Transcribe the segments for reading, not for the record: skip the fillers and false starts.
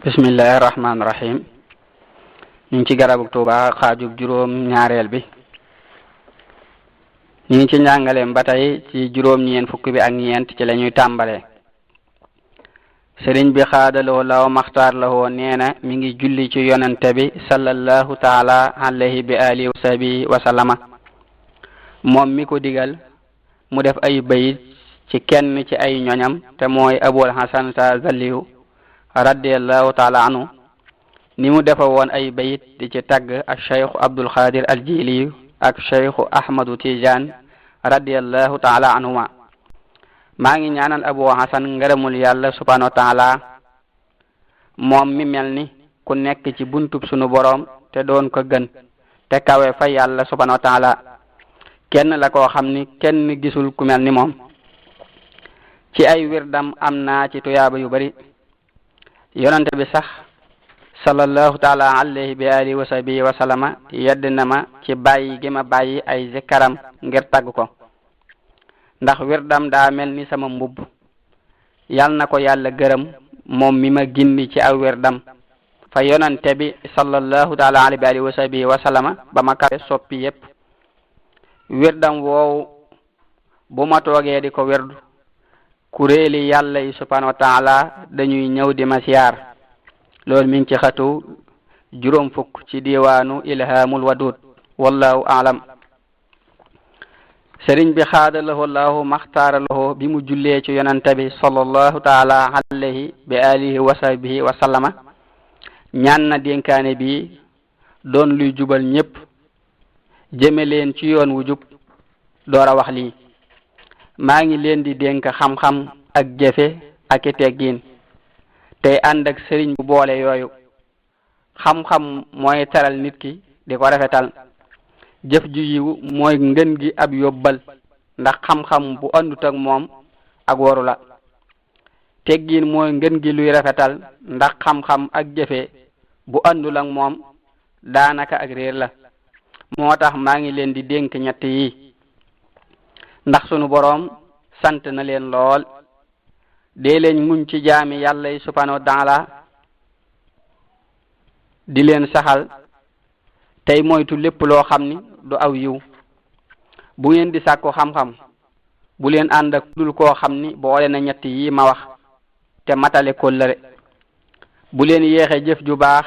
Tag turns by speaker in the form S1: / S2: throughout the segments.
S1: bismillahi rahmaani rahim ñu ngi ci garabu Tuuba xaajub juróom ñaareel bi ñu ngi ci njàngaleem ba tey ci juróom ñeent fukk bi ak ñeent ci la ñuy tàmbalee. sëriñ bi xaadaloo law maxtaar lawoo nee na mi ngi julli ci yonente bi sallallahu taala alayhi bi alihi wa sahbihi wa sallama moom mi ko digal mu def ay bayit ci kenn ci ay ñoñam te mooy abul hasan Tazaliyu radiyallahu taala anhu ni mu defa woon ay bayit di ci tagg ak cheikhu Abdul Qadir al Jiliyu ak cheikhu Ahmadu Tijaan radiyallahu taala anhuma. maa ngi ñaanal Abu Hasan ngërëmul yàlla subhanahu wa taala moom mi mel ni ku nekk ci buntub sunu boroom te doon ko gën te kawe fa yàlla subhanahu wa taala kenn la koo xam ni kenn gisul ku mel ni moom. ci ay wirdam am naa ci tuyaaba yu bari. yonente bi sax sallallahu taala alayhi bi alihi wa sahbihi wa sallama yedd na ma ci bàyyi gi ma bàyyi ay zikaram ngir tagg ko ndax wirdam daa mel ni sama mbubb. yal na ko yàlla gërëm moom mi ma gindi ci aw wirdam fa yonente bi sallallahu taala alayhi bi alihi wa sahbihi wa sallama ba ma kawe soppi yépp. wirdam woowu bu ma toogee di ko wirdu kuréeli yàlla yi subhanahu wa taala dañuy ñëw di ma siyaar. loolu mi ngi ci xatu juróom fukk ci diwaanu ilhamul wadud wallahu aalam. sëriñ bi xaadalahu allahu maxtaaralahu bi mu jullee ci yonente bi sallallahu taala alayhi bi alihi wa sahbihi wa sallama ñaan na dénkaane bi doon luy jubal ñépp jëme leen ci yoon wu jub door a wax lii: maa ngi leen di dénk xam-xam ak jëfe ak i teggiin tey ànd ak sëriñ bu boole yooyu. xam-xam mooy teral nit ki di ko rafetal. jëf ju yiw mooy ngën gi ab yóbbal ndax xam-xam bu àndut ak moom ak waru la. teggiin mooy ngën gi luy rafetal ndax xam-xam ak jëfe bu àndul ak moom daanaka ak réer la. moo tax maa ngi leen di dénk ñett yi ndax sunu boroom sant na leen lool. dee leen muñ ci jaami yàlla yi subhanahu wa taala di leen saxal tey moytu lépp loo xam ni du aw yiw. bu ngeen di sàkku xam-xam bu leen ànd ak dul koo xam ni boole na ñett yi ma wax te matale kóllëre. bu leen yéexe jëf ju baax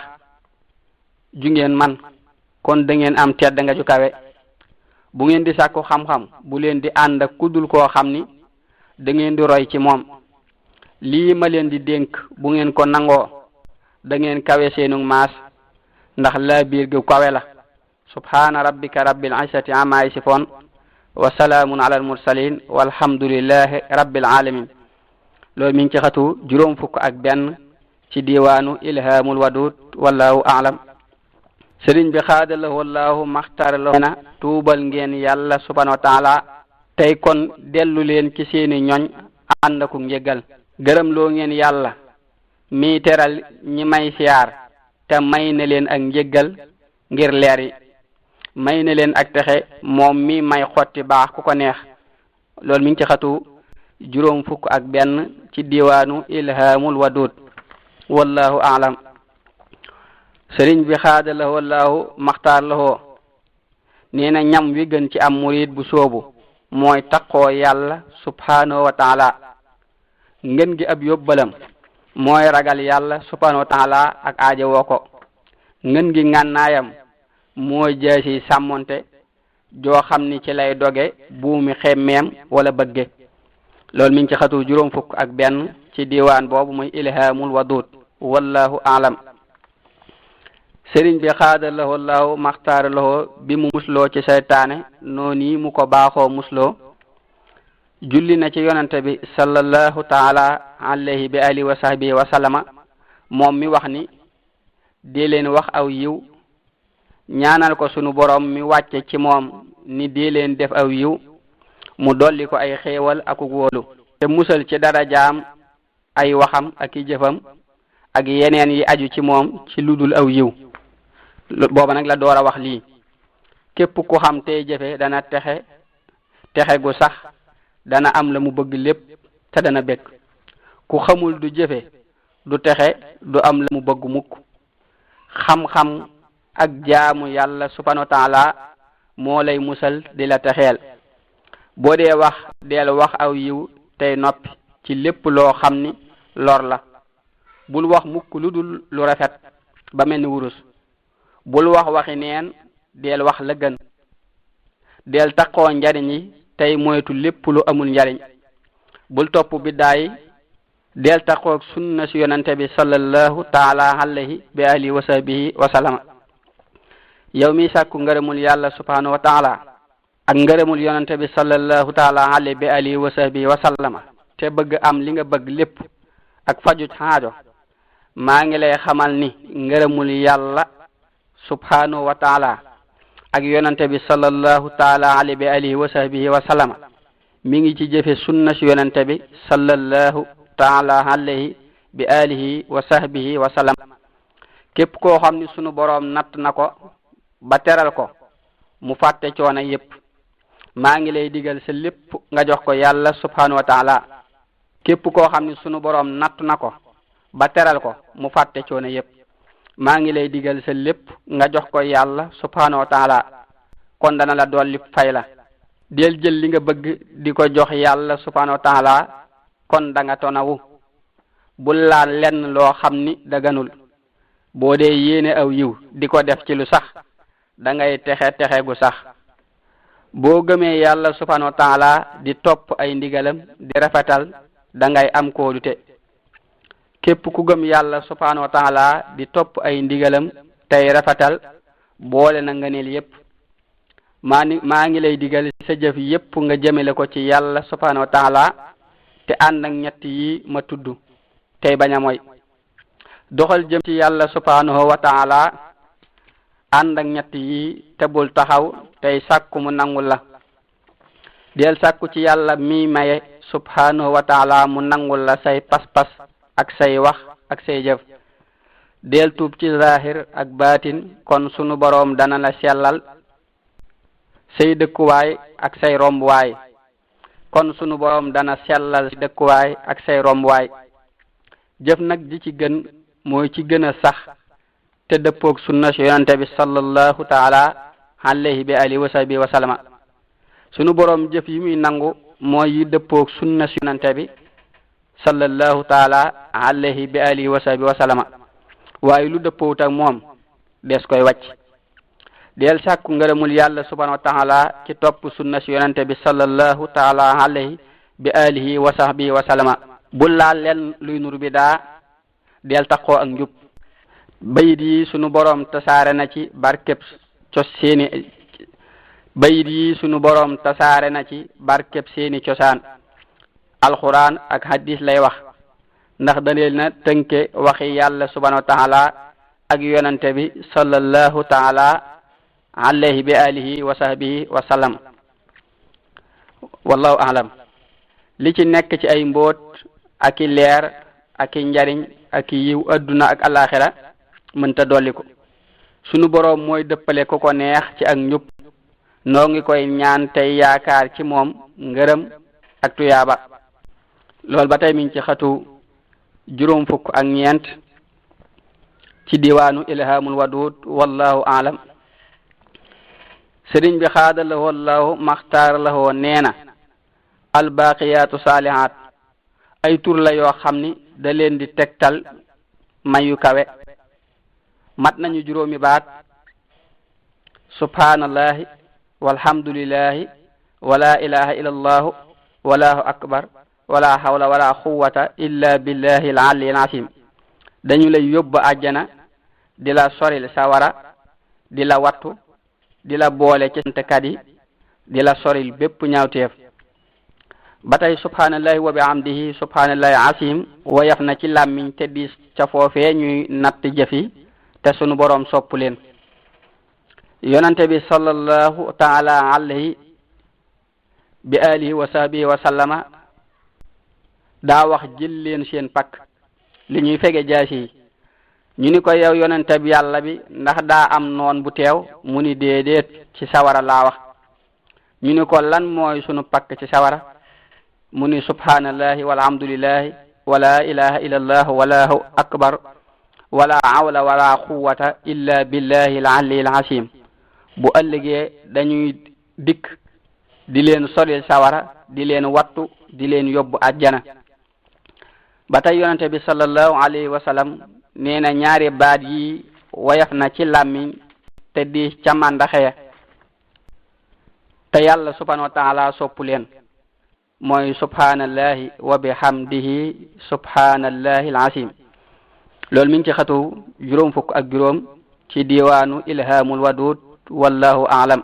S1: ju ngeen man kon da ngeen am tedd nga ju kawe. bu ngeen di sàkku xam-xam bu leen di ànd ak kudul koo xam ni da ngeen di roy ci moom. lii ma leen di dénk bu ngeen ko nangoo da ngeen kawe seenu maas ndax laa biir gu kawe la. subhaana rabbika rabbil izzati amma yasifoon wa salaamun ala al mursalin walhamdulillahi rabbil alamin. loolu mi ngi ci xatu juróom fukk ak benn ci diwaanu ilhamul wadud wallahu aalam. sëriñ bi xaadalahu wallahu maxtaaralahu na tuubal ngeen yàlla subhanahu wa taala tey kon dellu leen ci seeni ñoñ ànd ak njëggal. gërëm loo ngeen yàlla mi teral ñi may siyaar te may na leen ak njëggal ngir leer yi. may na leen ak texe moom mi may xotti baax ku ko neex. loolu mi ngi ci xatu juróom fukk ak benn ci diwaanu ilhamul wadud wallahu aalam. sëriñ bi xaadalahu wallahu maxtaar lahoo nee na ñam wi gën ci am murid bu soobu mooy taqoo yàlla subhanahu wa taala. ngën gi ab yóbbalam mooy ragal yàlla subhanahu wa taala ak aajo woo ko. ngën gi ngànnaayam mooy jaasi sàmmonte joo xam ni ci lay doge buumi xemmeem wala bëgge. loolu mi ngi ci xatu juróom fukk ak benn ci diwaan boobu muy ilhamul wadud wallahu aalam. sëriñ bi xaadalahu allahu maxtaara lahu bi mu musloo ci seytaane noonu mu ko baaxoo musloo julli na ci yonente bi sallallahu taala alayhi bi alihi wa sahbihi wa sallama moom mi wax ni dee leen wax aw yiw ñaanal ko sunu borom mi wàcce ci moom ni dee leen def aw yiw mu dolli ko ay xéewal akuk wóolu te musal ci darajaam ay waxam ak i jëfam ak yeneen yi aju ci moom ci ludul aw yiw. booba nag la door a wax lii: képp ku xam tey jëfe dana texe gu sax dana am la mu bëgg lépp te dana bekk. ku xamul du jëfe du texe du am la mu bëgg mukk. xam-xam ak jaamu yàlla subhanahu wa taala moo lay musal di la texeel. boo dee wax deel wax aw yiw tey noppi ci lépp loo xam ni lor la. bul wax mukk lu dul lu rafet ba mel ni wurus. bul wax waxi neen deel wax la gën. deel taqoo njariñ yi tey moytu lépp lu amul njariñ. bul topp biddaay deel taqoo sunna si yonante bi sallallahu taala alayhi bi alihi wa sahbihi wa sallama. yow mi sàkku ngërëmul yàlla subhanahu wa taala ak ngërëmul yonante bi sallallahu taala alayhi bi alihi wa sahbihi wa sallama te bëgg am li nga bëgg lépp ak faju xaajo, maa ngi lay xamal ni ngërëmul yàlla subhanahu wa taala ak yonante bi sallallahu taala alayhi bi alihi wa sahbihi wa sallama mi ngi ci jëfe sunna si yonante bi sallallahu taala alayhi bi alihi wa sahbihi wa sallam. képp koo xam ni sunu boroom natt na ko ba teral ko mu fàtte coono yépp, maa ngi lay digal sa lépp nga jox ko yàlla subhanahu wa taala. képp koo xam ni sunu boroom natt na ko ba teral ko mu fàtte coono yépp, maa ngi lay digal sa lépp nga jox ko yàlla subhanahu wa taala, kon dana la dolli fay la. del jël li nga bëgg di ko jox yàlla subhanahu wa taala, kon da nga tonawu. bul laal lenn loo xam ni daganul. boo dee yéene aw yiw di ko def ci lu sax da ngay texe gu sax. boo gëmee yàlla subhanahu wa taala di topp ay ndigalam di rafetal da ngay am kóolute. képp ku gëm yàlla subhanahu wa taala di topp ay ndigalam tey rafetal boole na ngëneel yépp. maa ngi lay digal sa jëf yépp nga jëmele ko ci yàlla subhanahu wa taala te ànd ak ñett yi ma tudd tey bañ a moy. doxal jëm ci yàlla subhanahu wa taala ànd ak ñett yi te bul taxaw tey sàkku mu nangul la. del sàkku ci yàlla mi maye subhanahu wa taala mu nangul la say pas-pas ak say wax ak say jëf. del tuub ci zahir ak baatin kon sunu boroom dana la sellal say dëkkuwaay ak say rombuwaay. kon sunu boroom dana sellal dëkkuwaay ak say rombuwaay. jëf nag ji ci gën mooy ci gën a sax te dëppoog sunna si yonante bi sallallahu taala alayhi bi alihi wa sahbihi wa sallama. sunu boroom jëf yi muy nangu mooy yi dëppoog sunna si yonante bi sallallahu taala alayhi bi alihi wa sahbihi wa sallama. waaye lu dëppoowut ak moom des koy wàcc. del sàkku ngërëmul yàlla subhanahu wa taala ci topp sunna si yonante bi sallallahu taala alayhi bi alihi wa sahbihi wa sallama. bul laal leen luy nuru bi daa del taqoo ak njub. bayit yi sunu boroom tasaare na ci barkeb seeni cosaan. alquran ak hadis lay wax ndax daneel na tënke waxi yàlla subhanahu wa taala ak yonante bi sallallahu taala alayhi bi alihi wa sahbihi wa sallam. wallahu a'lam. li ci nekk ci ay mbóot ak i leer ak i njariñ ak i yiw adduna ak alaxira mënta dolliku. sunu boroom mooy dëppale ku ko neex ci ak njub. noo ngi koy ñaan tey yaakaar ci moom ngërëm ak tuyaaba. loolu ba tey mi ngi ci xatu 4 ci diwaanu ilhamul wadud wallahu a'lam. sëriñ bi xaada lahoo allahu maxtaar lahoo neena albaqiyatu saalihaat ay tur la yoo xam ni da leen di tegtal mayu kawe. mat nañu juróomi baat: subhanallahi walhamdulillahi wala ilaha illallahu wallahu akbar wala hawla wala quwwata illa billahi al-ali al-azim. dañu lay yóbbu àjjana di la soril sawara di la wattu di la boole ci santkat yi di la soril bépp ñaawteef. ba tey subhanallahi wa bihamdihi subhanallahi azim woyof na ci làmmiñ te diis ca foofee ñuy natt jëfi te sunu boroom sopp leen. yonante bi sallallahu taala alayhi bi alihi wa sahbihi wa sallama daa wax jël leen seen pakk li ñuy fege jaasi yi. ñu ni ko yow yonante bi yàlla bi ndax daa am noon bu teew mu ni déedéet ci sawara laa wax. ñu ni ko lan mooy sunu pakk ci sawara mu ni subhanallahi walhamdulillahi wala ilaha illa allah wallahu akbar wala hawla wala quwwata illa billahi al-ali al-azim bu ëllëgee dañuy dikk di leen solil sawara di leen wattu di leen yóbbu àjjana ba tey yonente bi sallallahu alayhi wa sallam nee na ñaari baat yi wayaf na ci làmmiñ te di ca màndaxe te yàlla subhanahu wa taala soppu leen mooy subhanallahi wa bihamdihi subhanallahi al-azim loolu mi ngi ci xatu juróom fukk ak juróom ci diwaanu ilhamul wadud wallahu a'lam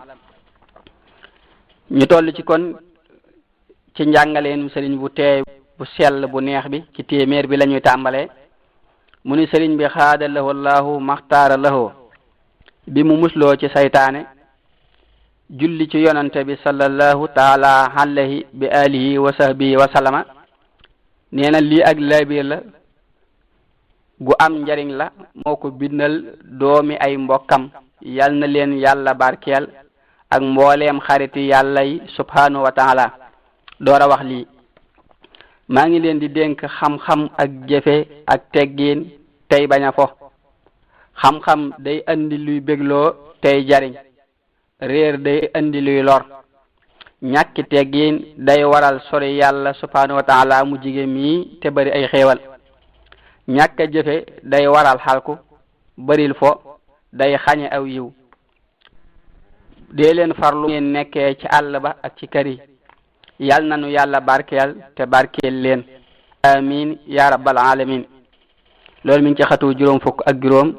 S1: ñu toll ci kon ci njàngaleen sëriñ bu teey bu sell bu neex bi ci téeméer bi lañuy tàmbalee mu ni sëriñ bi xaada lahu allahu maxtaara lahu bi mu musloo ci saytaane julli ci yonante bi sallallahu taala alayhi bi alihi wa sahbihi wa sallama nee na lii ak laabiir la gu am njariñ la moo ko bindal doomi ay mbokkam yal na leen yàlla barkeel ak mbooleem xariti yàlla yi subhanahu wa taala door a wax lii maa ngi leen di dénk xam-xam ak jëfe ak teggiin tey bañ a fo xam-xam day andi luy bégloo tey jariñ réer day andi luy lor ñàkki teggiin day waral sori yàlla subhanahu wa taala mu jige mii te bari ay xéewal ñàkk a jëfe day waral xalku baril fo day xañe aw yiw dee leen farlu ngeen nekkee ci àll ba ak ci kër yi yal na nu yàlla barkeel te barkeel leen amin ya rabbal alamin loolu mi ngi ci xatu juróom fukk ak juróom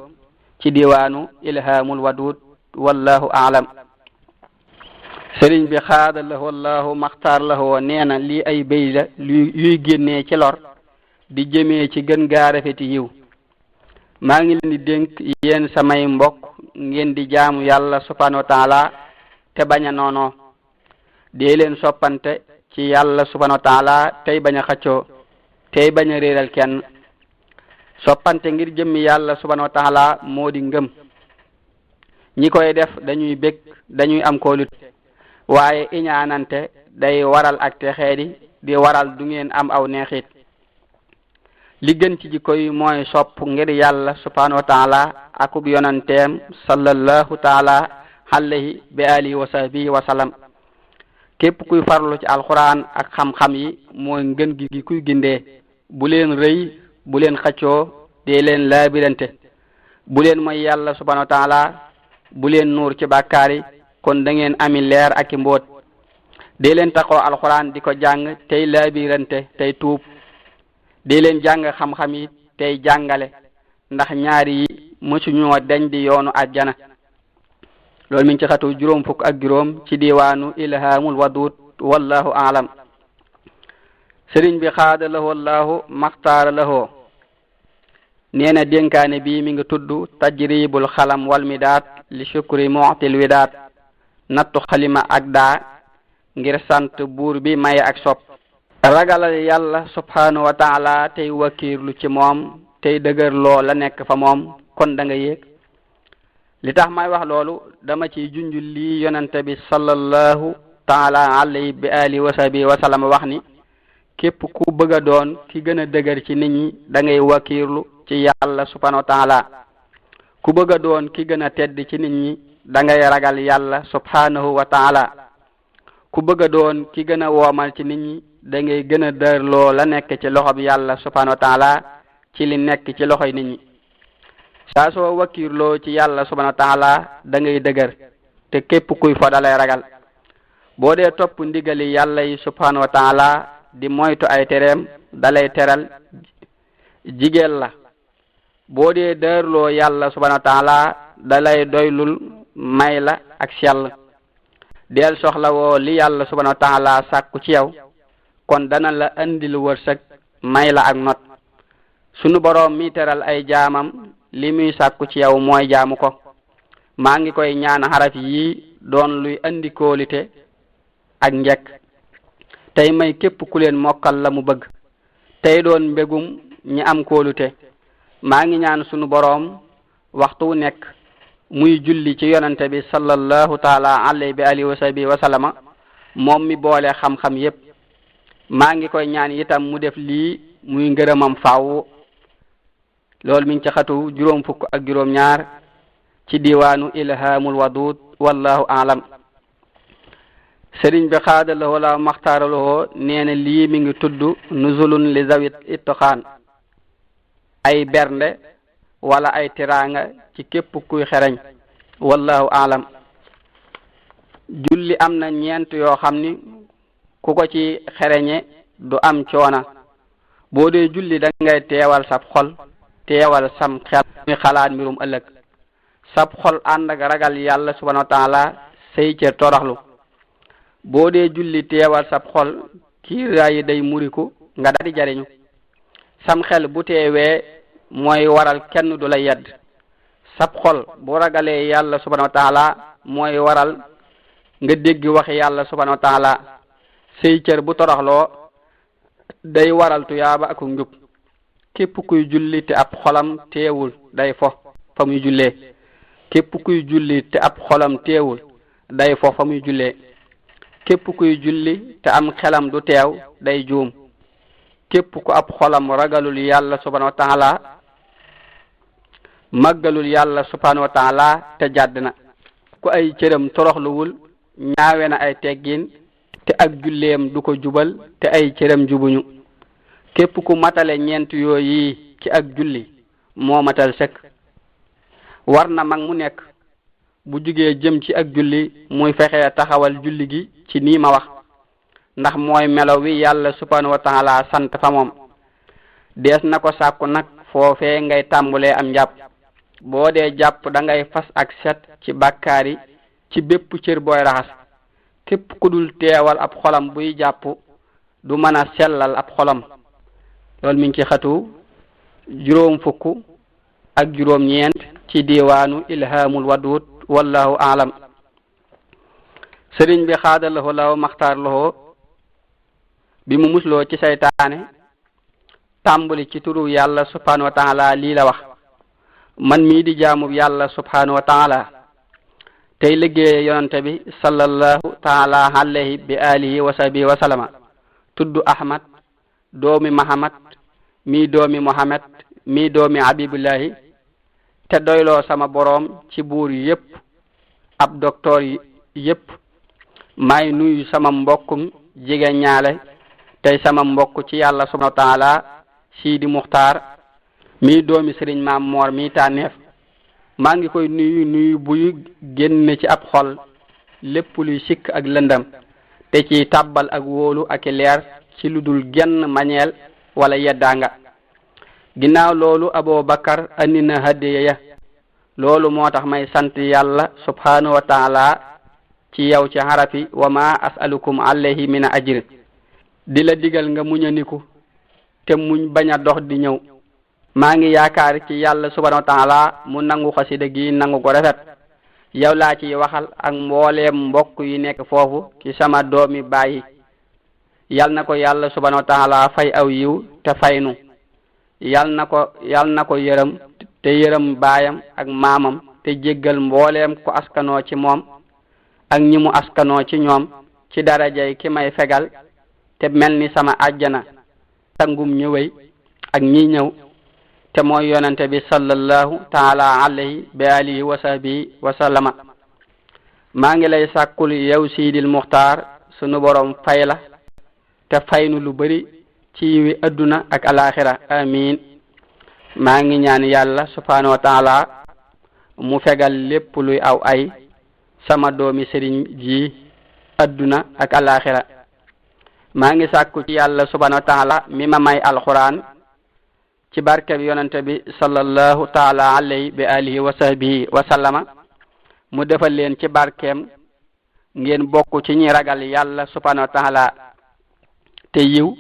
S1: ci diwaanu ilhamul wadud wallahu a'lam sëriñ bi xaada lahu wallahu maxtaar lahu nee na lii ay béy la yuy génnee ci lor di jëmee ci gën gaa rafeti yiw maa ngi leen di dénk yéen samay mbokk ngeen di jaamu yàlla subhanahu wa taala te bañ a noonoo dee leen soppante ci yàlla subhanahu wa taala tey bañ a xëccoo tey bañ a réeral kenn soppante ngir jëmmi yàlla subhanahu wa taala moo di ngëm ñi koy def dañuy bég dañuy am kóolute waaye iñaanante day waral ak texeedi di waral du ngeen am aw neexit li gën ci jikko yi mooy sopp ngir yàlla subhanahu wa taala akub yonanteem sallallahu taala alayhi bi alihi wa sahbihi wa sallam képp kuy farlu ci alquran ak xam-xam yi mooy ngën gi kuy gindee bu leen rëy bu leen xëccoo dee leen laabirante bu leen mooy yàlla subhanahu wa taala bu leen nuur ci bàkkaar yi kon da ngeen ami leer ak i mbóot dee leen taxoo alquran di ko jàng tey laabirante tey tuub dee leen jàng xam-xam yi tey jàngale ndax ñaari yi mësuñoo dañ di yoonu àjjana loolu mi ngi ci xatu juróom fukk ak juróom ci diwaanu ilhamul wadud wallahu a'lam sëriñ bi xaada lahu wallahu maxtaara lahu nee na dénkaane bi mi ngi tudd tajribul xalam wal midaat li shukri mu'til widaat nattu xalima ak daa ngir sant buur bi maye ak sopp ragalal yàlla subhanahu wa taala tey wakiirlu ci moom tey dëgër loo la nekk fa moom kon da nga yéeg li tax may wax loolu dama ci junj lii yonente bi sallallahu taala alayhi bi alihi wa sahbihi wa sallam wax ni képp ku bëgg a doon ki gën a dëgër ci nit ñi da ngay wakiirlu ci yàlla subhanahu wa taala ku bëgg a doon ki gën a tedd ci nit ñi da ngay ragal yàlla subhanahu wa taala ku bëgg a doon ki gën a woomal ci nit ñi da ngay gën a dërloo la nekk ci loxob yàlla subhanahu wa taala ci li nekk ci loxoy nit ñi saa soo wakiirloo ci yàlla subhanahu wa taala da ngay dëgër te képp kuy fo dalay ragal boo dee topp ndigali yàlla yi subhanahu wa taala di moytu ay tereem dalay teral jigéen la boo dee dërloo yàlla subhanahu wa taala dalay doylul may la ak sell del soxla woo li yàlla subhanahu wa taala sàkku ci yow kon dana la andil wërsëg may la ak not sunu boroom mi teral ay jaamam li muy sàkku ci yow mooy jaamu ko maa ngi koy ñaan xaraf yi doon luy andi kóolite ak njekk tey may képp ku leen mokkal la mu bëgg tey doon mbégum ñi am kóolute maa ngi ñaan sunu boroom waxtu wu nekk muy julli ci yonante bi sallallahu taala alayhi bi alihi wa sahbihi wa sallama moom mi boole xam-xam yépp maa ngi koy ñaan itam mu def lii muy ngërëmam faaw. loolu mi ngi ci xatu juróom fukk ak juróom ñaar ci diwaanu ilhamul wadud wallahu aalam. sëriñ bi xaadalawoo la maxtaaralowoo nee na lii mi ngi tudd nuzulun li zawit ittiqaan, ay bernde wala ay tiraanga ci képp kuy xereñ. wallahu aalam. julli am na ñeent yoo xam ni ku ko ci xereñe du am coona. boo dee julli da ngay teewal sab xol, teewal sam xel muy xalaat mbirum ëllëg. sab xol ànd ak ragal yàlla subhanahu wa taala, say cër toroxlu. boo dee julli teewal sab xol, kiiraay yi day muriku nga daal di jariñu. sam xel bu teewee mooy waral kenn du la yedd. sab xol bu ragalee yàlla subhanahu wa taala mooy waral nga dégg waxi yàlla subhanahu wa taala. say cër bu toroxloo day waral tuyaaba ak njub. képp kuy julli te ab xolam teewul day fo fa muy jullee. képp kuy julli te ab xolam teewul day fo fa muy jullee. képp kuy julli te am xelam du teew day juum. képp ku ab xolam ragalul yàlla subhanahu wa taala màggalul yàlla subhanahu wa taala te jàdd na. ku ay cëram toroxluwul ñaawe na ay teggin te ak julleem du ko jubal te ay cëram jubuñu. képp ku matale ñeent yooyu ci ak julli moo matal sëkk. war na mag mu nekk bu jugee jëm ci ak julli muy fexee taxawal julli gi ci nii ma wax, ndax mooy melo wi yàlla subhanahu wa taala sant fa moom. dees na ko sàkku nag foofee ngay tàmbulee am njàpp. boo dee jàpp da ngay fas ak set ci bàkkaar yi ci bépp cër booy raxas. képp ku dul teewal ab xolam buy jàpp du mën a sellal ab xolam. loolu mi ngi ci xatu juróom fukk ak juróom ñeent ci diwaanu ilhamul wadud wallahu aalam. sëriñ bi xaadalahoo law maxtaar lahoo bi mu musloo ci saytaane tàmbali ci turu yàlla subhanahu wa taala lii la wax: man mii di jaamub yàlla subhanahu wa taala tey liggéeye yonante bi sallallahu taala alayhi bi alihi wa sahbihi wa sallama, tudd ahmad doomi mahamad mii doomi muhammad mii doomi habibullahi, te doyloo sama boroom ci buur yépp ab docteur yépp. may nuyu sama mbokkum jigéen ñaale tey sama mbokk ci yàlla subhanahu wa taala Sidi Muxtaar mii doomi sëriñ Maam Moor mii tànneef. maa ngi koy nuyu buy génn ci ab xol lépp luy sikk ak lëndam, te ci tàbbal ak wóolu ak leer ci lu dul genn mañeel wala yeddaanga. ginnaaw loolu Abu Bakar andi na hadiya. loolu moo tax may sant yàlla subhanahu wa taala ci yow ci harafi wa ma as'alukum alayhi min ajr. di la digal nga muñaniku te muñ bañ a dox di ñëw. maa ngi yaakaar ci yàlla subhanahu wa taala mu nangu xasida gi nangu ko rafet. yow laa ci waxal ak mbooleem mbokk yi nekk foofu ci sama doomi bàyyi. yal na ko yàlla subhanahu wa taala fay aw yiw te faynu. yal na ko yërëm te yërëm baayam ak maamam te jéggal mbooleem ku askanoo ci moom ak ñi mu askanoo ci ñoom ci darajay ki may fegal te mel ni sama àjjana tangum ñëwey ak ñi ñëw te mooy yonante bi sallallahu taala alayhi bi alihi wa sahbihi wa sallama. maa ngi lay sàkkul yow Sidil Muxtaar sunu borom fay la te faynu lu bari ci yiwi adduna ak alaxira amin. maa ngi ñaan yàlla subhanahu wa taala mu fegal lépp luy aw ay sama doomi sëriñ ji adduna ak alaxira. maa ngi sàkku ci yàlla subhanahu wa taala mi ma may alquran ci barke bi yonante bi sallallahu taala alayhi bi alihi wa sahbihi wa sallama, mu defal leen ci barkeem ngeen bokk ci ñi ragal yàlla subhanahu wa taala te yiw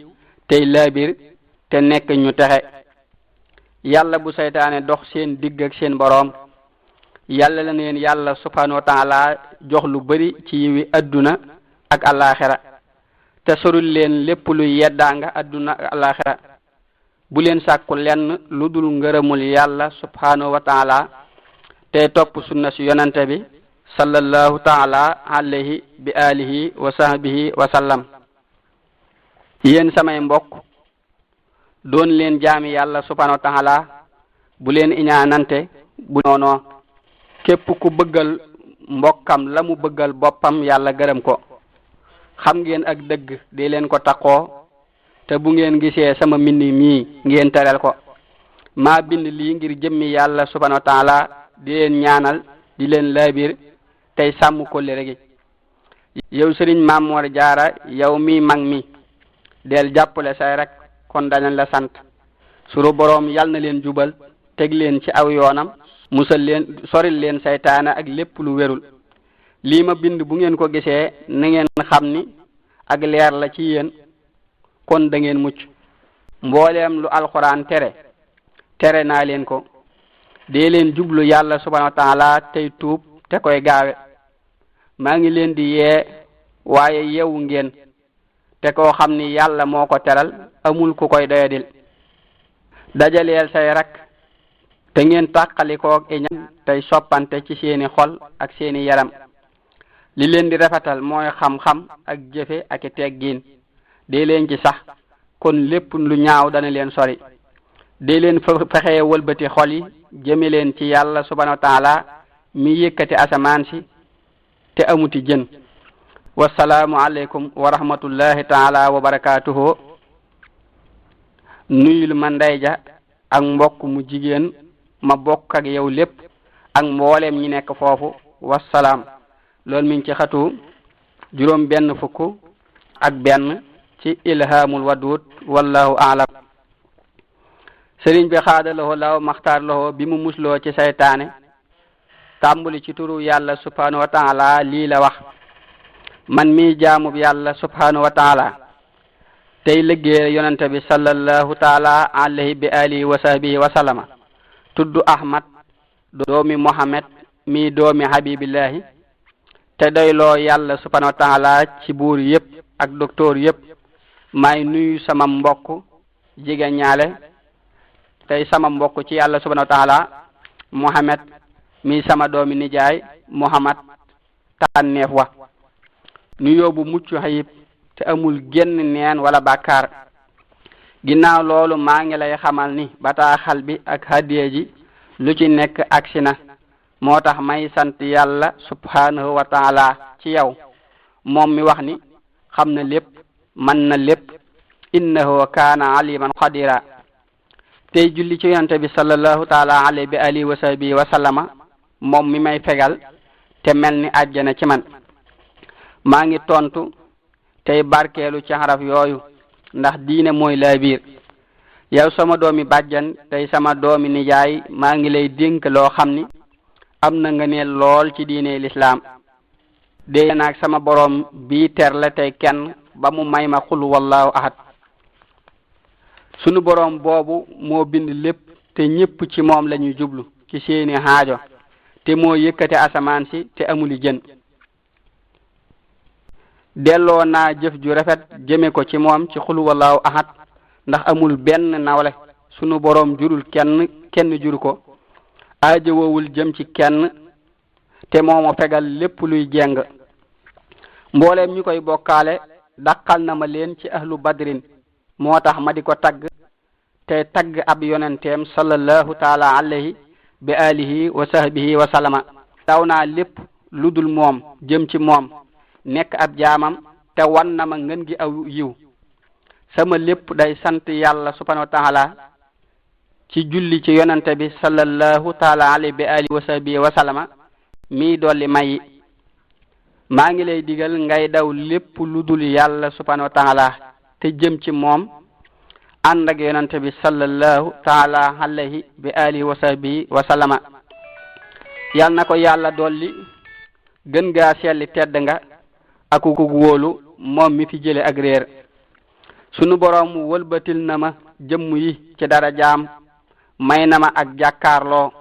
S1: tey laabir te nekk ñu texe. yàlla bu saytaane dox seen digg ak seen boroom. yàlla la leen yàlla subhanahu wa taala jox lu bari ci yiwi adduna ak alaxira te sorul leen lépp lu yeddaanga adduna ak alaxira. bu leen sàkku lenn lu dul ngërëmul yàlla subhanahu wa taala te topp sunna si yonante bi sallallahu taala alayhi bi alihi wa sahbihi wa sallam. yéen samay mbokk doon leen jaami yàlla subhanahu wa ta'ala bu leen iñaanante bu noonoo képp ku bëggal mbokkam la mu bëggal boppam yàlla gërëm ko xam ngeen ak dëgg di leen ko taqoo te bu ngeen gisee sama mbind mii ngeen teral ko maa bind lii ngir jëmmi yàlla subhanahu wa ta'ala di leen ñaanal di leen laabir tey sàmm kóllëre gi yow sëriñ Mamor Jaara yow mi mag mi del jàppale say rek kon dañu la sant suru boroom yal na leen jubal teg leen ci aw yoonam musal leen soril leen saytaane ak lépp lu wérul lii ma bind bu ngeen ko gisee na ngeen xam ni ak leer la ci yéen kon da ngeen mucc mbooleem lu alxuraan tere naa leen ko dee leen jublu yàlla subhanahu wa ta'ala tey tuub te koy gaawe maa ngi leen di yee waaye yewu ngeen te koo xam ni yàlla moo ko teral amul ku koy doyadil dajaleel say rak te ngeen tàqalikoog iñaan tey soppante ci seeni xol ak seeni yaram li leen di rafetal mooy xam-xam ak jëfe ak teggiin dee leen ci sax kon lépp lu ñaaw dana leen sori dee leen fexee wëlbati xol yi jëme leen ci yàlla subhanahu wa ta'ala mi yëkkati asamaan si te amuti jën wasalaamu aleykum wa rahmatullahi taala wa barakatuhu nuyul ma ndeyja ak mbokk mu jigéen ma bokk ak yow lépp ak mbooleem ñi nekk foofu wasalaam loolu mi ngi ci xatu juróom benn fukk ak benn ci ilhamul wadud wallahu a'lam sëriñ bi xaada loxo law maxtaar loxo bi mu musloo ci saytaane tàmbuli ci turu yàlla subhanahu wa ta'ala lii la wax man mi jaamub yàlla subhanahu wa ta'ala tey liggéey yonente bi sallallahu ta'ala alayhi bi alihi wa sahbihi wa sallama tuddu ahmad doomi muhammad mi doomi habibillahi te doyloo yàlla subhanahu wa ta'ala ci buur yépp ak docteur yépp may nuyu sama mbokk jigéen ñaale tey sama mbokk ci yàlla subhanahu wa ta'ala muhammad mi sama doomi nijaay muhammad tànneef wa nu yóbbu mucc ayib te amul genn neen wala bàkkaar ginnaaw loolu maa ngi lay xamal ni bataaxal bi ak hadiya ji lu ci nekk agsi na moo tax may sant yàlla subhanahu wa ta'ala ci yow moom mi wax ni xam na lépp man na lépp innahu kaana aliman qadira tey julli ci yonente bi sallallahu ta'ala alayhi bi alihi wa sahbihi wa sallama moom mi may fegal te mel ni àjjana ci man maa ngi tontu tey barkeelu ci xaraf yooyu ndax diine mooy laabiir yow sama doomi bàjjan tey sama doomi nijaay maa ngi lay dénk loo xam ni am na nga ne lool ci diine lislaam dee naag sama boroom bii ter la tey kenn ba mu may ma xul wallahu ahad sunu boroom boobu moo bind lépp te ñépp ci moom lañuy jublu ci seeni haajo te moo yëkkate asamaan si te amuli jën delloo naa jëf ju rafet jëme ko ci moom ci xul wallahu ahad ndax amul benn nawle sunu boroom jurul kenn juru ko aajowowul jëm ci kenn te moomo fegal lépp luy jeng mbooleem ñu koy bokkaale dàqal na ma leen ci ahlu badrin moo tax ma di ko tagg te tagg ab yonenteem sallallahu taala alayhi bi alihi wa sahbihi wa sallama daw naa lépp lu dul moom jëm ci moom nekk ab jaamam te wan na ma ngën gi aw yiw sama lépp day sant yàlla subhanahu wa ta'ala ci julli ci yonente bi sallallahu taala alayhi bi alihi wa sahbihi wa sallama mi dolli may maa ngi lay digal ngay daw lépp lu dul yàlla subhanahu wa ta'ala te jëm ci moom ànd ak yonente bi sallallahu taala alayhi bi alihi wa sahbihi wa sallama yal na ko yàlla dolli gën gaa selli tedd nga aku ko wóolu moom mi fi jële ak réer sunu boroom wëlbatil na ma jëmm yi ci dara jaam may na ma ak jàkkaarloo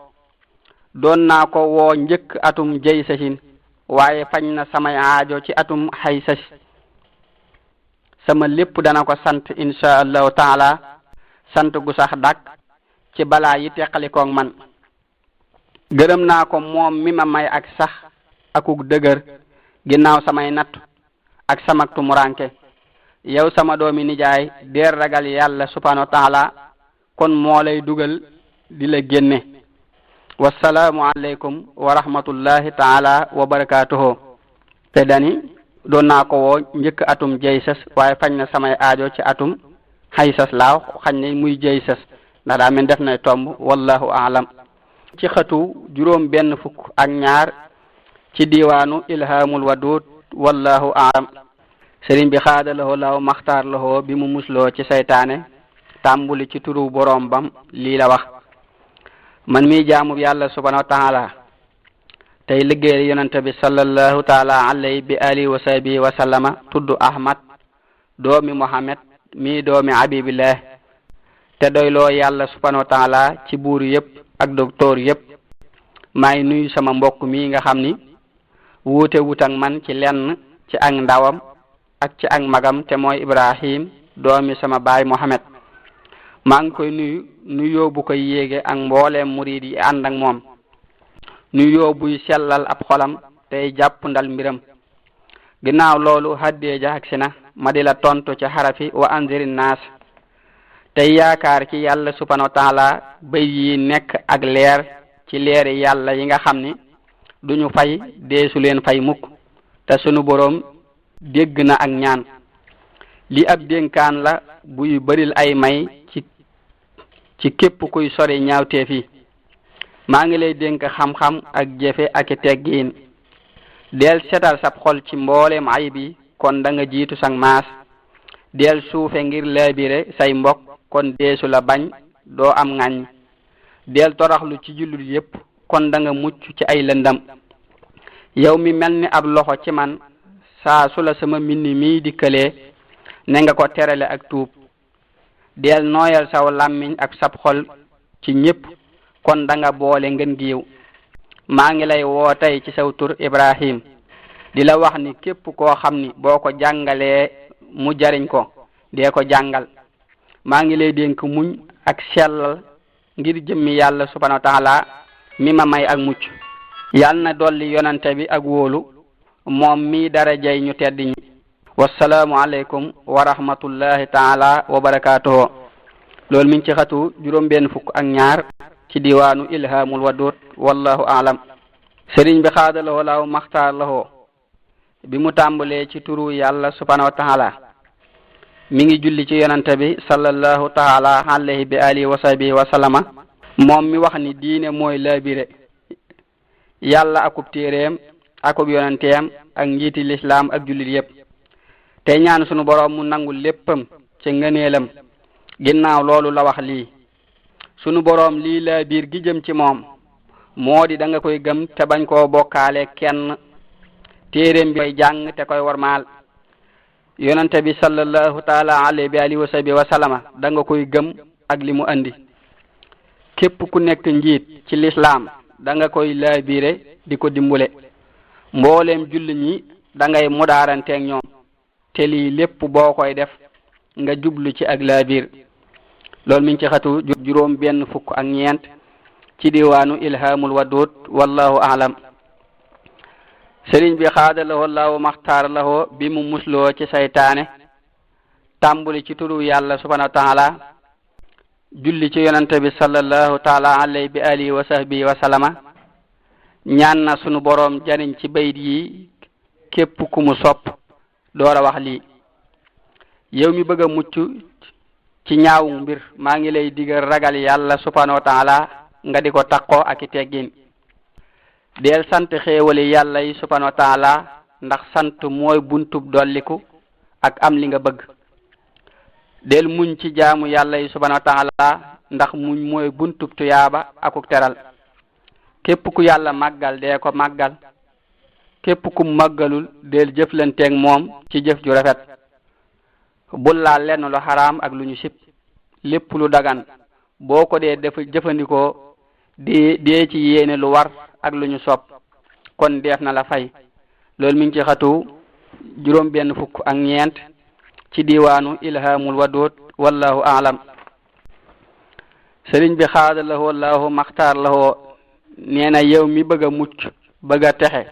S1: doon naa ko woo njëkk atum jëy sasin waaye fañ na samay aajo ci atum xay sasi sama lépp dana ko sant insha allahu taala sant gu sax dak ci balaa yi teqalikoog man gërëm naa ko moom mi ma may ak sax akuk dëgër ginnaaw samay natt ak samak tumuranke yow sama doomi nijaay deer ragal yàlla subhanahu wa taala kon moo lay dugal di la génne. wassalaamu aleykum wa rahmatullahi taala wa barakatuhu. te dani doon naa ko woo njëkk atum jaysas waaye fañ na samay aajo ci atum xaysas laaw xañ ne muy jaysas ndax daa mel def nay tomb wallahu aalam. ci xatu juróom benn fukk ak ñaar ci diwaanu ilhamul wadud wallahu aalam. sëriñ bi xaada lahoo law maxtaar lahoo bi mu musloo ci saytaane tàmbuli ci turu boroom bam lii la wax: man mi jaamu yàlla subhanahu wa taala tey liggéeyal yonente bi sallallahu taala alayhi bi alihi wa sahbihi wa sallama tudd ahmad doomi muhammad mi doomi habibillah te doyloo yàlla subhanahu wa taala ci buur yépp ak docteur yépp. maay nuyu sama mbokk mi nga xam ni wuute wut ak man ci lenn ci ak ndawam ak ci ak magam te mooy ibrahim doomi sama baay muhammad. maa ngi koy nuyoo bu koy yéege ak mbooleem murid yi ànd ak moom, nuyoo buy sellal ab xolam tey jàpp ndal mbiram. ginnaaw loolu haddeeja ak si na ma di la tontu ci xarafi wa anziri naas tey yaakaar ci yàlla subhanahu wa taala bay yi nekk ak leer ci leeri yàlla yi nga xam ni duñu fay deesu leen fay mukk te sunu boroom dégg na ak ñaan. li ab dénkaan la buy baril ay may ci képp kuy sori ñaawteef yi. maa ngi lay dénk xam-xam ak jëfe ak teggiin. del setal sab xol ci mbooleem ayib yi kon da nga jiitu sang maas. del suufe ngir laabire say mbokk kon deesu la bañ doo am ŋàññ. del toraxlu ci jullit yépp kon da nga mucc ci ay lëndam. yow mi mel ni ab loxo ci man saa su la sama mbind mi dikkalee ne nga ko terale ak tuub. del nooyal saw làmmiñ ak sab xol ci ñépp kon da nga boole ngeen giiw. maa ngi lay woo tey ci saw tur ibrahim di la wax ni képp koo xam ni boo ko jàngalee mu jariñ ko dee ko jàngal. maa ngi lay dénk muñ ak sellal ngir jëmmi yàlla subhanahu wa taala mi ma may ak mucc. yàlla na dolli yonante bi ak wóolu moom mi darajay ñu tedd ñi. wassalaamu aleykum wa rahmatullahi taala wa barakatuhu. loolu min ci xatu juróom benn fukk ak ñaar ci diwaanu ilhamul wadud wallahu aalam. sëriñ bi xaada lahoo law maxtaar lahoo bi mu tàmbalee ci turu yàlla subhanahu wa taala mi ngi julli ci yonante bi sallallahu taala alayhi bi alihi wa sahbihi wa sallama. moom mi wax ni diine mooy laabire yàlla akub téeréem akub yonanteem ak njiiti lislaam ak jullit yépp. te ñaan sunu boroom mu nangul léppam ci ngëneelam. ginnaaw loolu la wax lii: sunu boroom lii la biir gi jëm ci moom moo di da nga koy gëm te bañ koo bokkaale kenn. téeréem bi koy jàng te koy warmaal. yonante bi sallallahu taala alayhi bi alihi wa sahbihi wa sallama da nga koy gëm ak li mu andi. képp ku nekk njiit ci lislaam da nga koy laabire di ko dimbule. mbooleem julli ñi da ngay mudaaranteeg ñoom te lii lépp boo koy def nga jublu ci ak laabir. loolu mi ngi ci xatu juróom benn fukk ak ñeent ci diwaanu ilhamul wadud wallahu aalam. sëriñ bi xaada lahoo law maxtaar lahoo bi mu musloo ci saytaane tàmbuli ci turu yàlla subhanahu wa taala julli ci yonante bi sallallahu taala alayhi bi alihi wa sahbihi wa sallama. ñaan na sunu boroom jariñ ci bayit yi képp ku mu sopp door a wax lii: yow mi bëgg a mucc ci ñaawu mbir maa ngi lay digal ragal yàlla subhanahu wa taala nga di ko takkoo ak i teggin. del sant xéewali yàlla yi subhanahu wa taala ndax sant mooy buntub dolliku ak am li nga bëgg. del muñ ci jaamu yàlla yi subhanahu wa taala ndax muñ mooy buntub tuyaaba akuk teral. képp ku yàlla màggal dee ko màggal. képp ku màggalul del jëflanteeg moom ci jëf ju rafet. bul laal lenn lu xaraam ak lu ñu sib. lépp lu dagan boo ko dee jëfandikoo dee ci yéene lu war ak lu ñu sopp kon def na la fay. loolu mi ngi ci xatu juróom benn fukk ak ñeent ci diwaanu ilhamul wadud wallahu aalam. sëriñ bi xaada lahoo laahu maxtaar lahoo nee na yow mi bëgg a mucc bëgg a texe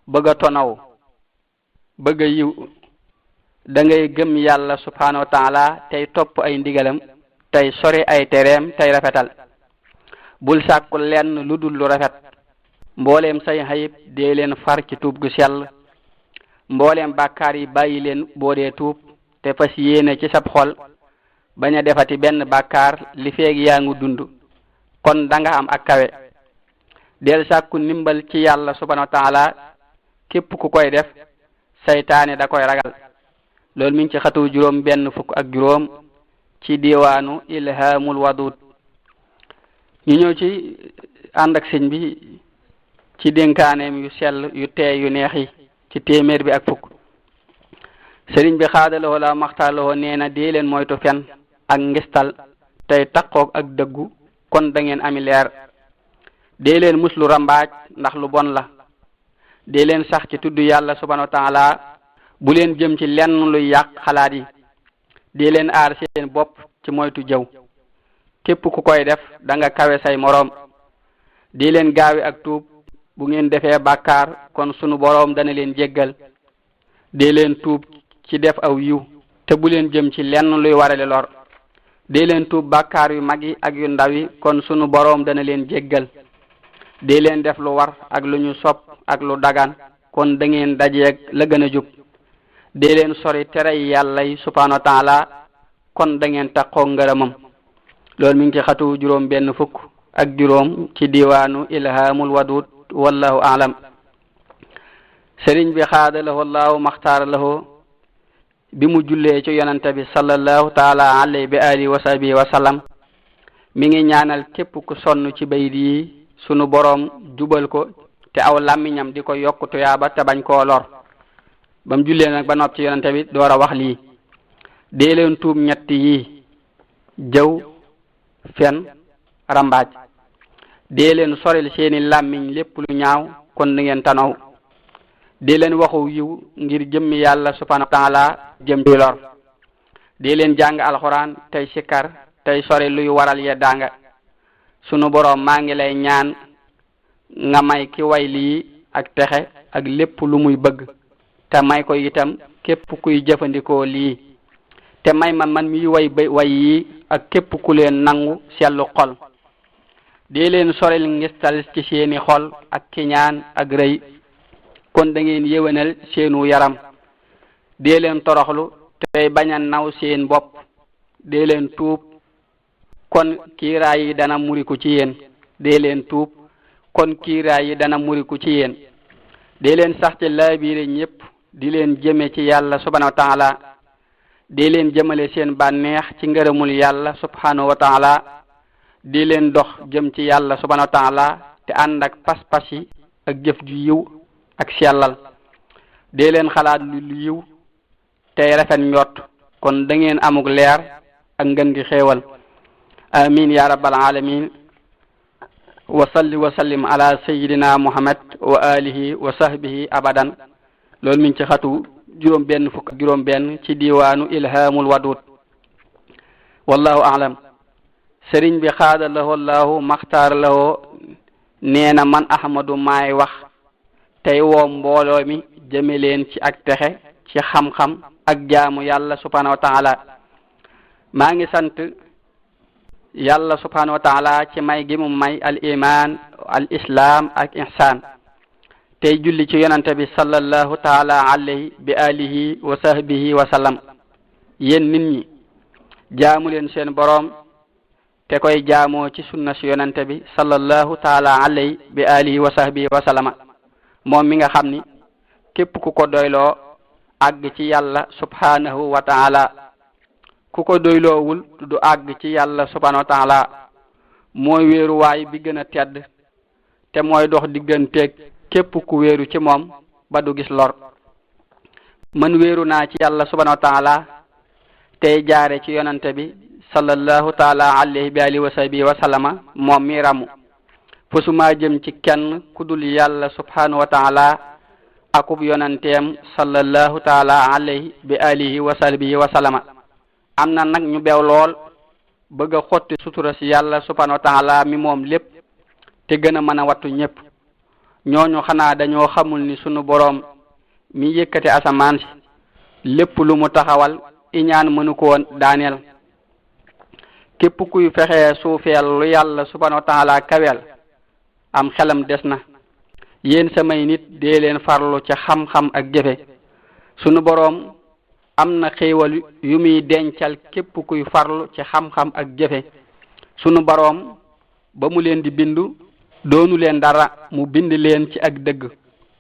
S1: bëgg a tonaw bëgg a yiw da ngay gëm yàlla subhanahu wa taala tey topp ay ndigalam tey sori ay tereem tey rafetal bul sàkku lenn lu dul lu rafet mbooleem say xayib dee leen far ci tuub gu sell mbooleem bàkkaar yi bàyyi leen boo dee tuub te fas yéene ci sab xol bañ a defati benn bàkkaar li feeg yaa ngi dund kon da nga am ak kawe del sàkku ndimbal ci yàlla subhanahu wa taala képp ku koy def saytaane da koy ragal loolu mi ngi ci xatu juróom benn fukk ak juróom ci diwaanu ilhamul wadud ñu ñëw ci ànd ak sëñ bi ci dénkaaneem yu sell yu teey yu neex yi ci téeméer bi ak fukk sëriñ bi xaadalawoo la maxtaalawoo nee na dee leen moytu fen ak ngistal tey taqoog ak dëggu kon da ngeen ami leer dee leen muslu rambaaj ndax lu bon la dee leen sax ci tudd yàlla subhanahu wa taala bu leen jëm ci lenn luy yàq xalaat yi dee leen aar seen bopp ci moytu jëw képp ku koy def da nga kawe say moroom dee leen gaawi ak tuub bu ngeen defee bàkkaar kon sunu boroom dana leen jéggal dee leen tuub ci def aw yiw te bu leen jëm ci lenn luy warale lor dee leen tuub bàkkaar yu mag yi ak yu ndaw yi kon sunu boroom dana leen jéggal dee leen def lu war ak lu ñu sopp ak lu dagan kon da ngeen dajeeg la gën a jub dee leen sori tere yàlla yi subhanahu wa taala kon da ngeen taqoo ngërëmam loolu mi ngi ci xatu juróom benn fukk ak juróom ci diwaanu ilhamul wadud wallahu aalam sëriñ bi xaadalahu allahu maxtaara lahu bi mu jullee ci yonante bi sallallahu taala alayhi bi alihi wa sahbihi wa sallam mi ngi ñaanal képp ku sonn ci bayit yi sunu boroom jubal ko te aw làmmiñam di ko yokk tuyaaba te bañ koo lor ba mu jullee nag ba nopp ci yonante bi door a wax lii dee leen tuub ñett yi jëw fen rambaaj dee leen soril seeni làmmiñ lépp lu ñaaw kon da ngeen tanaw dee leen waxu yiw ngir jëmmi yàlla subhanahu wa taala jëm ci lor dee leen jàng alxuraan tey sikkar tey sori luy waral yeddaanga sunu boroom maa ngi lay ñaan nga may ki way lii ak texe ak lépp lu muy bëgg te may ko itam képp kuy jëfandikoo lii te may ma man mi way yi ak képp ku leen nangu sellu xol dee leen soril ngistal ci seeni xol ak kiñaan ak rëy kon da ngeen yéwénal seenu yaram dee leen toroxlu tey bañ a naw seen bopp dee leen tuub kon kiiraay yi dana muriku ci yéen dee leen tuub kon kiiraay yi dana muriku ci yéen dee leen sax ci laabiire ñépp di leen jëme ci yàlla subhanahu wa taala dee leen jëmale seen bànneex ci ngërëmul yàlla subhanahu wa taala di leen dox jëm ci yàlla subhanahu wa taala te ànd ak pas-pas yi ak jëf ju yiw ak sellal dee leen xalaat lu yiw tey rafet njot kon da ngeen amuk leer ak ngën gi xéewal amin ya rabbal alamin wa salli wa sallim ala sayyidina muhammad wa alihi wa sahbihi abadan loolu mi ngi ci xatu juróom benn fukk ak juróom benn ci diwaanu ilhamul wadud wallahu a'lam sëriñ bi xaada lahu allahu maxtaar lahu nee na man ahmadu maay wax tey woo mbooloo mi jëme leen ci ak texe ci xam-xam ak jaamu yàlla subhanahu wa taala maa ngi sant yàlla subhanahu wa taala ci may gi mu may al iman al islam ak ihsan tey julli ci yonante bi sallallahu taala alayhi bi alihi wa sahbihi wa sallam yéen nit ñi jaamu leen seen boroom te koy jaamoo ci sunna si yonante bi sallallahu taala alayhi bi alihi wa sahbihi wa sallama moom mi nga xam ni képp ku ko doyloo àgg ci yàlla subhanahu wa taala ku ko doyloowul du àgg ci yàlla subhanahu wa taala mooy wéeruwaay bi gën a tedd te mooy dox digganteeg képp ku wéeru ci moom ba du gis lor man wéeru naa ci yàlla subhanahu wa taala tey jaare ci yonante bi sallallahu taala alayhi bi alihi wa sahbihi wa sallama moom mi ramu fosuma jëm ci kenn ku dul yàlla subhanahu wa taala akub yonanteem sallallahu taala alayhi bi alihi wa sahbihi wa sallama am na nag ñu beew lool bëgg a xotti sutura si yàlla subhanahu wa taala mi moom lépp te gën a mën a wattu ñépp ñooñu xanaa dañoo xamul ni sunu boroom mi yëkkati asamaan si lépp lu mu taxawal iñaan mënu ko daaneel. képp kuy fexe suufeel lu yàlla subhanahu wa taala kaweel am xelam des na. yéen samay nit dee leen farlu ci xam-xam ak jëfe. sunu boroom am na xéewal yu muy dencal képp kuy farlu ci xam-xam ak jëfe. sunu boroom ba mu leen di bindu doonu leen dara mu bind leen ci ak dëgg.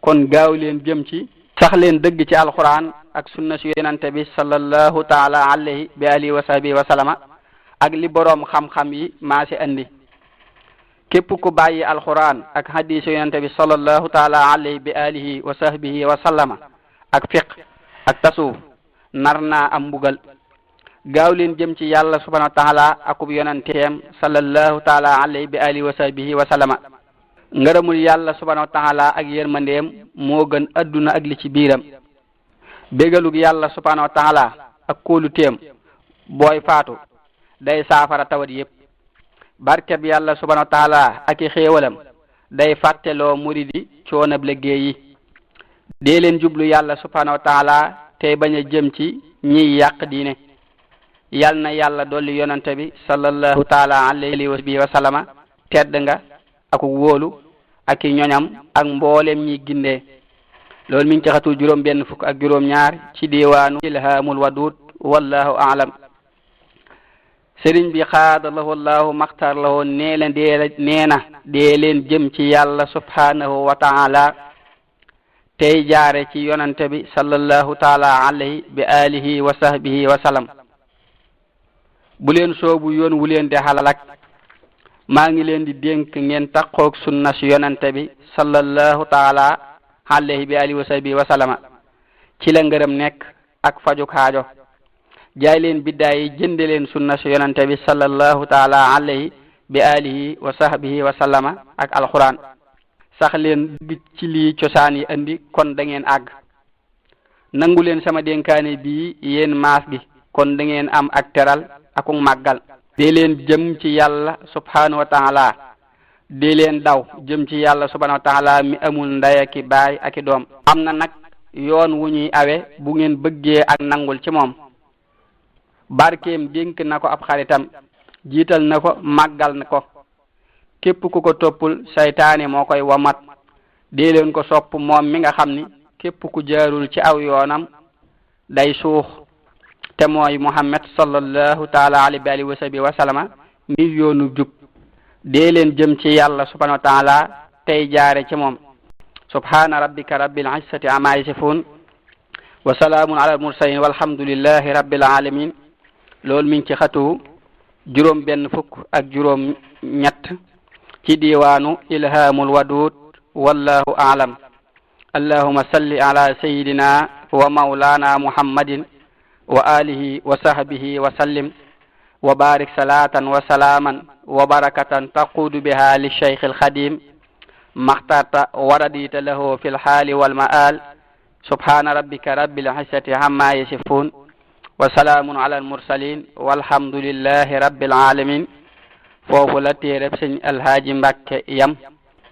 S1: kon gaaw leen jëm ci sax leen dëgg ci alquran ak sunna si yonante bi sallallahu taala alayhi bi alihi wa sahbihi wa sallama ak li boroom xam-xam yi maa si andi. képp ku bàyyi alquran ak hadis yonante bi sallallahu taala alayhi bi alihi wa sahbihi wa sallama ak fiq ak tasawuf nar naa am mbugal. gaaw leen jëm ci yàlla subhanahu wa taala akub yonanteem sallallahu taala alayhi bi alihi wa sahbihi wa sallama. ngërëmul yàlla subhanahu wa taala ak yërmandeem moo gën adduna ak li ci biiram. bégalug yàlla subhanahu wa taala ak kóoluteem booy faatu day saafara tawat yépp. barkeb yàlla subhanahu wa taala ak i xéewalam day fàtteloo muridi coonab liggéey yi. dee leen jublu yàlla subhanahu wa taala tey bañ a jëm ci ñiy yàq diine. yal na yàlla dolli yonante bi sallallahu taala alayhi wa sallama tedd nga ak wóolu ak i ñoñam ak mboolem ñi gindee. loolu mi ngi ci xatu juróom benn fukk ak juróom ñaar ci diwaanu ilhamul wadud wallahu aalam. sëriñ bi xaadalahu allahu maxtar lahu nee na dee leen jëm ci yàlla subhanahu wa taala tey jaare ci yonante bi sallallahu taala alayhi bi alihi wa sahbihi wa sallam. bu leen soobu yoon wu leen di xalalak maa ngi leen di dénk ngeen taqoog sunna si yonante bi sallallahu taala alayhi bi alihi wa sahbihi wa sallama. ci la ngërëm nekk ak fajuk xaajo. jaay leen biddaay yi jënde leen sunna si yonante bi sallallahu taala alayhi bi alihi wa sahbihi wa sallama ak alquran. sax leen dugg ci lii cosaan yi andi kon da ngeen àgg. nangu leen sama dénkaane bii yéen maas gi kon da ngeen am ak teral ak màggal. dee leen jëm ci yàlla subhanahu wa taala. dee leen daw jëm ci yàlla subhanahu wa taala mi amul ndey aki baay aki doom. am na nag yoon wu ñuy awe bu ngeen bëggee ak nangul ci moom. barkeem dénk na ko ab xaritam jiital na ko màggal na ko. képp ku ko toppul saytaane moo koy wamat. dee leen ko sopp moom mi nga xam ni képp ku jaarul ci aw yoonam day suux. te mooy Muhammad sallallahu taala alayhi wa sahbihi wa sallama mi yoonu jub. dee leen jëm ci yàlla subhanahu wa taala tey jaare ci moom. subhana rabbika rabbil izzati amma yasifun wa salaamun ala al mursalin walhamdulillahi rabbil alamin. loolu mi ngi ci xatu juróom benn fukk ak juróom ñett ci diwaanu ilhamul wadud wallahu aalam. allahumma salli ala sayidina wa maulana muhammadin wa alihi wa sahbihi wa sallim wa barik salatan wa salaman wa barakatan taqudu biha li shaykh al khadim maxtarta waradita lahu fi al hali wal ma'al. subhana rabbika rabbil izzati amma yasifun wa salaamun ala al mursalin walhamdulillahi rabbil alamin. foofu la téereb sëñ alhaaji Mbàkke yam.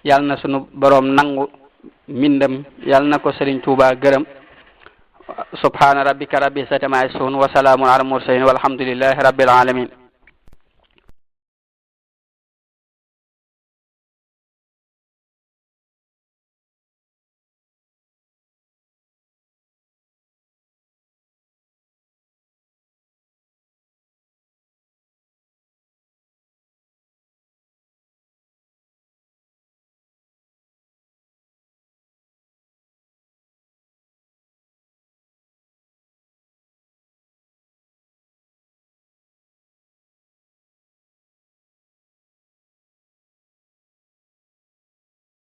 S1: yal na sunu boroom nangu mbindam yal na ko Sëriñ Tuuba gërëm. subhana rabbika rabbil izzati amma yasifun wa salaamun ala al mursalin walhamdulillahi rabbil alamin.